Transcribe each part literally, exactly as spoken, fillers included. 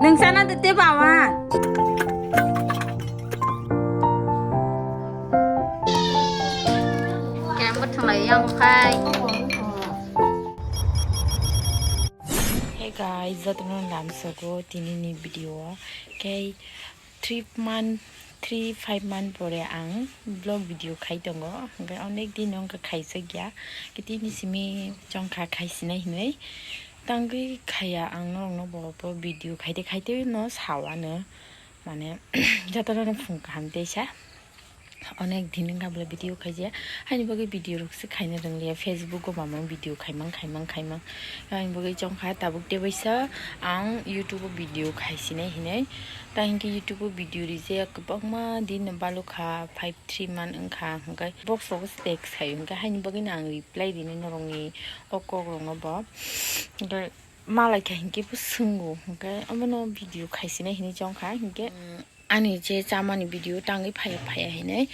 Nung sana de te bawan. Kembo thulai yang khai. Hey guys, jotono lamsogo tinini video o. Kei three month, three five month pore ang vlog video khai tongo. Hwnkhe onek din wngkha khaijakya. Khe tini simi chongkha khaisinai hinwi. Tangwi khaiya ang norokno bo, bo video khaite khaite no sawano. Mane jotono phung kaham teisa. Onek din wngkha bwle video khaijak. Haini bagwi video rok se khaina rwngliya. Facebook o mamang video khaimang, khaimang, khaimang. Haini bagwi chongkha tabuk tebaisa ang YouTube o video khaisinai hinwi. Ta hinkhe YouTube o video rijak kwbangma din no balukha, five three month wngkha. Hwnkhe box rogo se text khaio. Hwnkhe haini bagwino ang reply rinai norokni o kok rokno bo. Hwnkhe malaikha hinkhe bo swngo. Hwnkhe omono video khaisinai hinwi chongkha. Hinkhe, mm, ani je chamani video tangwi phaiya phaiya hinwi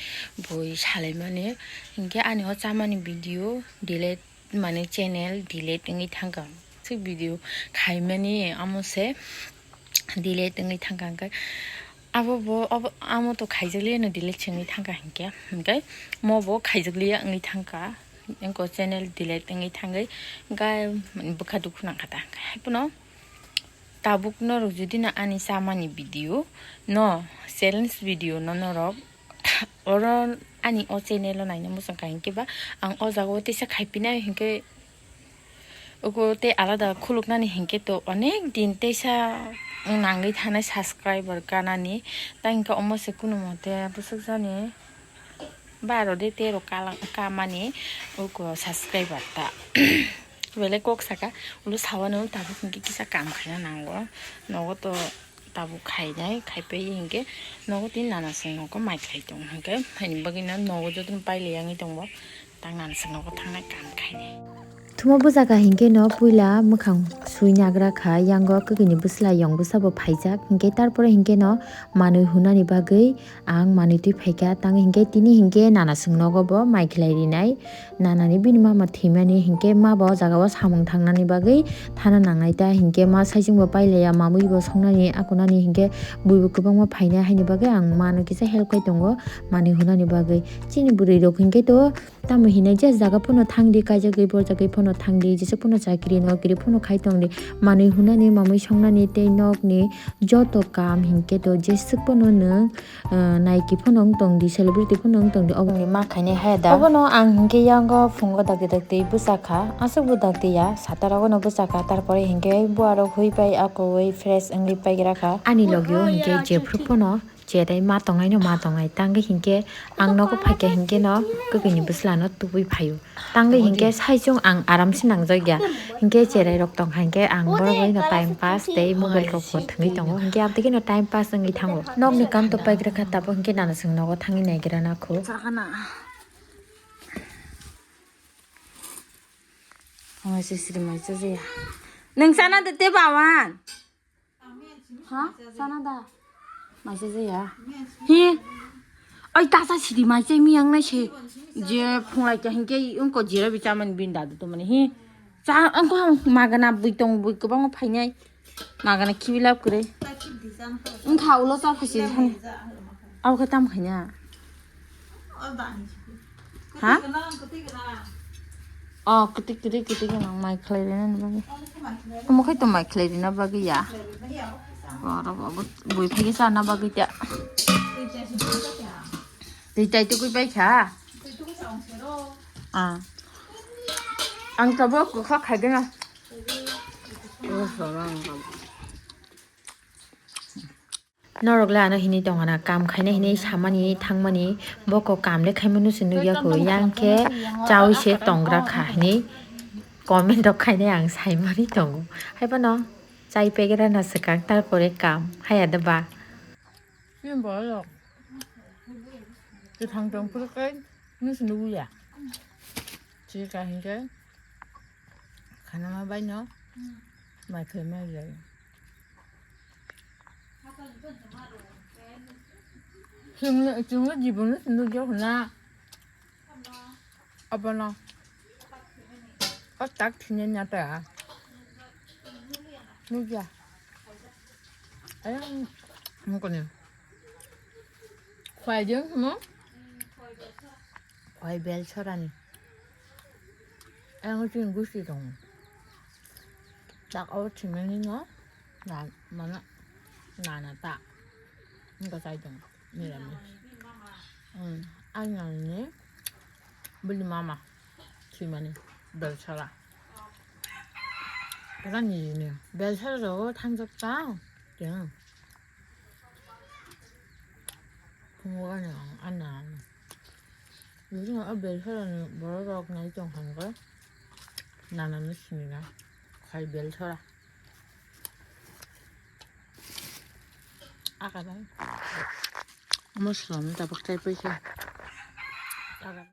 bui salaimani. Hinkhe ani o chamani video delete, mane channel delete wngwi thangkha. Swk video khaimani amo se delete wngwi thangkha. Hinkhe abo bo, abo, amo to khaijakliya no delete se wngwi thangkha hinkhe. Hinkhe mo bo khaijakliya wngwi thangkha. Wngkha channel delete wngwi thangwi. Hinkhe bwkha dukhu nangkha ta. Haiphano tabuk norok jodi no ani chamani video no, challenge video no norok oro ani o channel o naina muchungkha hinkhe ba ang o jaga o teisa khaipinai hinkhe uko tei alada khuluknani hinkhe to onek din teisa nangwi thanai subscriber kanani. Ta hinkhe omo se kunumote bwswk jani baro de tero kala-, kamani uko subscriber ta. Belai kok saka, ulo sawano tabuk hinkhe kisa kam khaina nango. Nogo to tabuk khainai, khaipai hinkhe nogo tini nana song nogo mai khlai tongo hinkhe, haini bagwino nogo jotono pailai yangwi tongo, tang nana song nogo thangnai kam khainai. Thumo bwsaka hinkhe no puila mwkhang sui nagra kha, yango kwkwi ni bwsla yong bwsa bo phaijak hinkhe, tarpore hinkhe no manwi hunani bagwi ang manwi twi phaikha, tang hinkhe tini hinkhe nana song nogo bo mai khlai rinai. Nanani bini mama thwimani hinkhe ma bo o jaga o samung thangnani bagwi thana nangnai ta hinkhe ma saichung bo pailaiya, mamwi bo songnani akunani hinkhe buibo kwbangma phainai, haini bagwi ang mano kisa help khai tongo manwi hunani bagwi. Chini bwrwi rok hinkhe to tamo hinai je jaga phano thangdi, kaijagwi borjagwi phano thangdi, jeswk phano chakri nokri phano khai tongdi, manwi hunani mamwi songnani tei nokni joto kam hinkhe to jeswk phano nwng ah, naiki phano wng tong di, celebrity phano wng tong di, oboni ma khainai haya da. Obono ang hinkhe yango phungo dakti dakti bwsa kha, aswk bo dakti ya, satarogo no bwsa kha, tarpore hinkhe buarok hui pai akoui fresh wngwi paigra kha. Ani logio hinkhe jephru phano cherai ma tongnai no ma tongnai, tangwi hinkhe ang nogo phaikha hinkhe no kwkwi ni bwsla no tubui phaio. Tangwi hinkhe saichung ang aram se nangjak ya. Hinkhe cherai rok tongkha hinkhe ang borok bai no time pass tei mobile rok bo thwngwi tongo. Hinkhe amtwi kheno time pass wngwi thango. Nokni kam to paigra kha tabuk hinkhe nana chwng nogo thangwi naigra na kho. Chakana. Phungo se siri mai cha jaya. Nwng chana de te bawan. Ha? Sana da? Maisa jaya? Hi? Oi, tasa sidi maisa miyang nai se. Je phunglai kya hinkhe wngko jira bi chamani bin dadu to mani. Hi? Cha wngko magana bui tong bui kwbangma phainai. Magana khibi lab kwrwi. Wngkha ulo cha phasi hani. Abo khe tam khaina. Ha? Oh, kwtwi, kwtwi, kwtwi gwnang mai khlai rina bagwi. Omo khai to mai khlai rina bagwi ya. Borok abo bui phai khe chana bagwi ta. Twi tai tukui pai kha. Ah. Ang tabuk kwkha khai dena. Norok le ano hinwi tongkha na, kam khaina hinwi samani thangmani, boko kam le khaimano se nukya kho, yang khe chaui se tongra kha hinwi comment rok khainai ang saimani tongo. Haiphano chai pegra na swkang, tarpore kam haya da ba. Kwthang tong phuru khe nung se nukya. Chika hinkhe khanama bai no mai khlai ma ya. Chwngno, chwngno jibon no nukya hwnna. Abono. O tak thwinani ata. Nukya. Ayang, ang koni. Khwai jeng himo? Khwai bel sorani. Ayang chini gusti tong. Tak o chimani no, na, mana, nana ta. Ang ko sai tong. Niramis. Hmm, ang nani bili mama. Chimani. Bel sora. Kata ni ni. Bel sora ro thangjak ta. Kya? Phungo ani ang, ani ang. Yuri nga a bel sora ni borok rok nai tong khan ko. Nana ni sini na. Khai bel sora. Aka dai. Muslim tabuk chai paisa. Aka.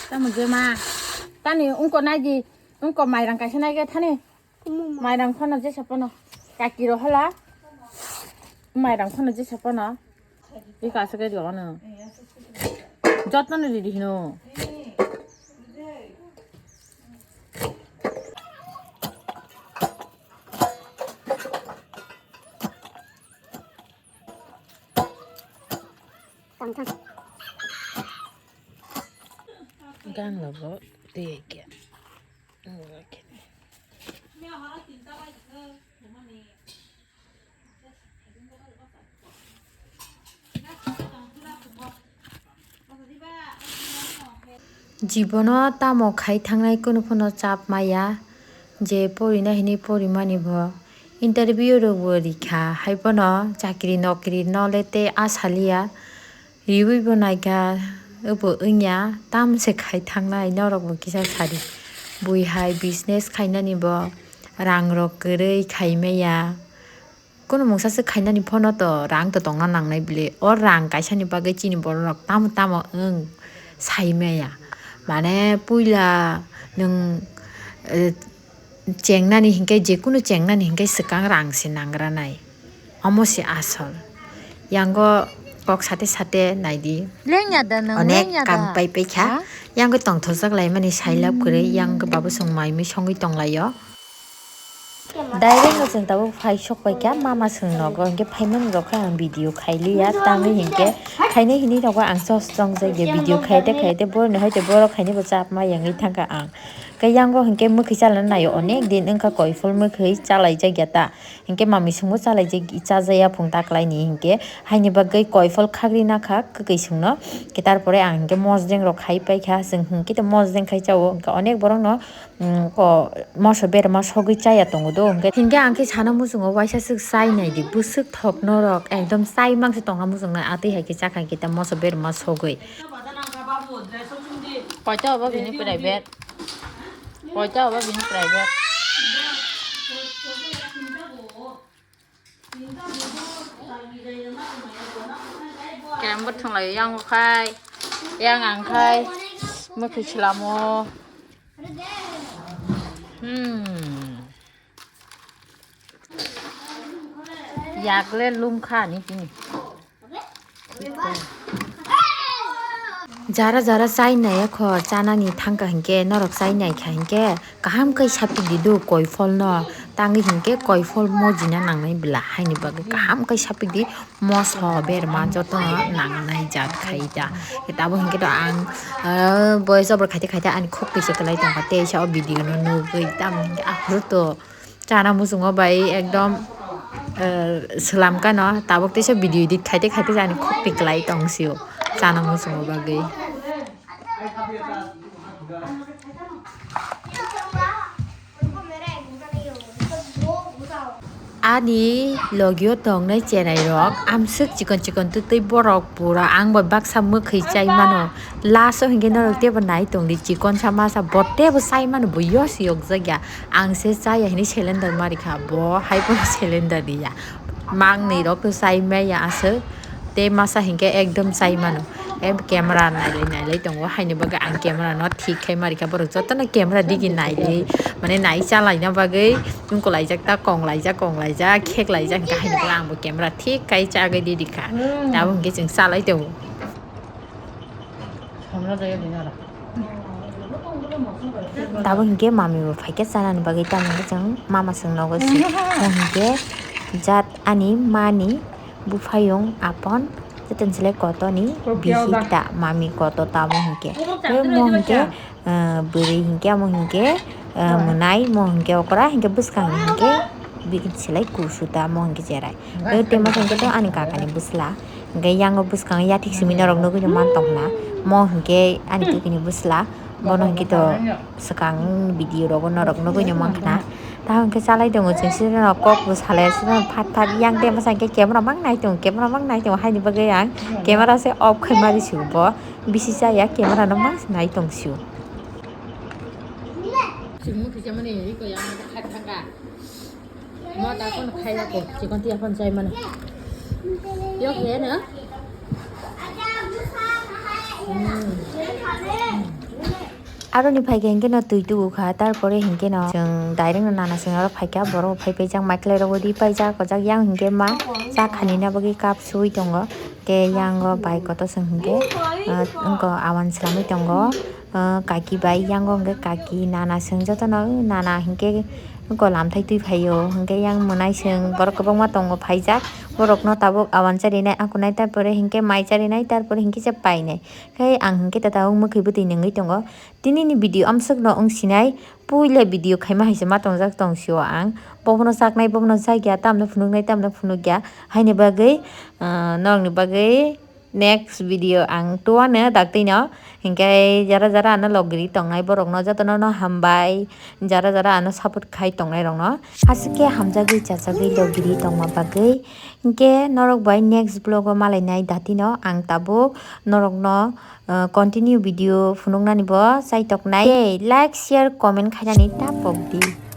Tamo je ma. Tani ungko nai di. Ungko mairang kaisa nai ge thani. Mairang phano jesa phano. Kaki ro hala. Mairang phano jesa phano. Ika asake di ono. Jotno ni di hino. Gang logo tei khe. Jibono tamo khai thangnai kunu phano chap maya, je porina hinwi porimani bo. Interview rokbo rikha, hai phano chakri nokri nole tei a saliya. Riwi bo naikha, obo wngya, tamse khai thangnai norokbo kisa sadi. Bui hai business khainani bo rang rok kwrwi khai maya. Kunu mungsa se khainani phano to rang to tongna nangnai bile. O rang kaisani bagwi chini borok rok tamo tamo wng sai maya. Mane puila nwng, eh, chengnani hinkhe, jekunu chengnani hinkhe swkang rang se nangra nai. Omo se asol. Yango kok sate sate naidi. Lengya da nwng, onek lengya da. Kam pai paikha. Ha? Yango tongthokjak laimani sailab kwrwi, yango babosong mai mui songwi tonglaio. Direct no chwng tabuk phai sok paikha, mama chwng nogo, hinkhe phaimani rok khe ang video khailiya, tangwi hinkhe khainai hinwi nogo ang sos chongjak ya, video khaite khaite boroni hoite borok khainai bo chapma yangwi thangkha ang. Khe yango hinkhe mwkhwi chalana naio, onek din wngkha koiphol mwkhwi chalaijak ya ta. Hinkhe mami songbo chalaijak, chajaya phung taklaini hinkhe. Haini bagwi koiphol khagri nakha kwkwi songno. Khe tarpore ang hinkhe mosdeng rok khai paikha. Chwng hinkhe to mosdeng khai chao. Hinkhe onek borokno, mm, ko moso berma sogwi chaya tongo do. Hinkhe, hinkhe ang khe sana muchungo waisa swk chai naidi. Bwswk thok norok ekdom chai mangse tongna muchungnai. Atwi hai khe chakha hinkhe ta moso berma sogwi. Koita obo bini private. Koita obo bini private. Kerem bo thwnglai yang khai, yang ang khai, mwkhwi swlamo. Hmm. Yakle lum kha ni tini. Jara jara chai nai khor, chanani thangkha hinkhe, norok chai nai kha hinkhe, kaham khe sapik di do koiphol no, tangwi hinkhe koiphol mojina nangnai bwla, haini bagwi kaham khe sapik di, moso berma jotono nangnai jat khai da. Tabuk hinkhe to ang, ah, boyes over khaite khaite ani khuk twi se kwlai tongkha, teisa o video no nugwi tamo hinkhe aphuru to. Chana muchungo bai ekdom, eh, swlam kano tabuk teisa video edit khaite khaite jani khuk tiklai tong sio chana muchungo bagwi. Ani logio tongnai cherai rok amswk chikon chikon twtwi borok pura ang bai baksa mwkhwi chai mano. Last o hinkhe norok teibo nai tongdi, chikon sa masa bo teibo chai mano, bo yosi yokjak ya. Ang se chaya hinwi cylinder ma rikha, bo hai phano cylinder riya. Mangnwi rok to chai maya aswk, tei masa hinkhe ekdom chai mano. Em camera nailai nailai tongo, haini bagwi ang camera no thik khai ma rikha. Borok jotono camera digi nailai, mane nai chalaina bagwi tungkolaijak ta, konglaijak, konglaijak, kheklaijak hinkhe, haini bagwi ang bo camera thik khai chagwi di rikha. Tabuk hinkhe chwng chalai tongo. Samla jaya dinara. Tabuk hinkhe mami bo phaikhe chanani bagwi, tamo hinkhe chwng mama chwng nogo si. Mo hinkhe jat ani mani buphayung apon joto ni silai koto ni bihik ta mami koto tamo hinkhe. Tei mo hinkhe, eh, bwrwi hinkhe amo hinkhe, eh, mwnai mo hinkhe okra hinkhe bwskang ni hinkhe bini silai kusu ta mo hinkhe cherai. Tei tei mo hinkhe to ani kaka ni bwsla. Hinkhe yango bwskango yathik simi norok nugui no man tongna. Mo hinkhe ani tiki ni bwsla. Bono hinkhe to swkang video rogo norok nugui no mankha na. Ta hinkhe chalai tongo chwng sini rok kok bo salai sini phat phat yang de masa hinkhe camera mang nai tongo, camera mang nai tongo haini bagwi ang camera se off khai mari sio bo bisi chaya camera no mang nai tong sio. Mo ta kono khai ya ko, chikon tiya phone chai mano. Yok he na. Aroni phaikhe hinkhe no twi tubu kha, tarpore hinkhe no chwng direct no nana chwng aro phaikha, borok phai paijak, maikhlai rok ri paijak, kojak yang hinkhe ma cha khani na bagwi cup sui tongo, tei yango bai koto chwng hinkhe, ah, wngkha awan swlamwi tongo, ah, kaki bai yango hinkhe kaki nana chwng jotono, nana hinkhe wngkha lamthai twi phaio, hinkhe yang mwnai chwng borok kwbangma tongo phaijak, borokno tabuk awan charinai akunai, tarpore hinkhe mai charinai, tarpore hinkhe se painai. Khe ang hinkhe tata o mwkhwi bwtwi nungwi tongo. Tini ni video amswk no wng sinai, puila video khaima hai se ma tongjak tong sio ang. Bobono chaknai, bobono chakya, tamno phunuknai, tamno phunukya. Haini bagwi, ah, norokni bagwi next video ang tuano daktino. Hinkhe jara jara ano logri tongnai borokno jotono no hambai. Jara jara ano support khai tongnai rokno. Aswk khe hamjagwi chachagwi logri tongma bagwi. Hinkhe norok bai next vlog o malainai datino ang tabuk norokno, uh, continue video phunuknani bo chaitoknai. Tei like, share, comment khainani ta pokdi.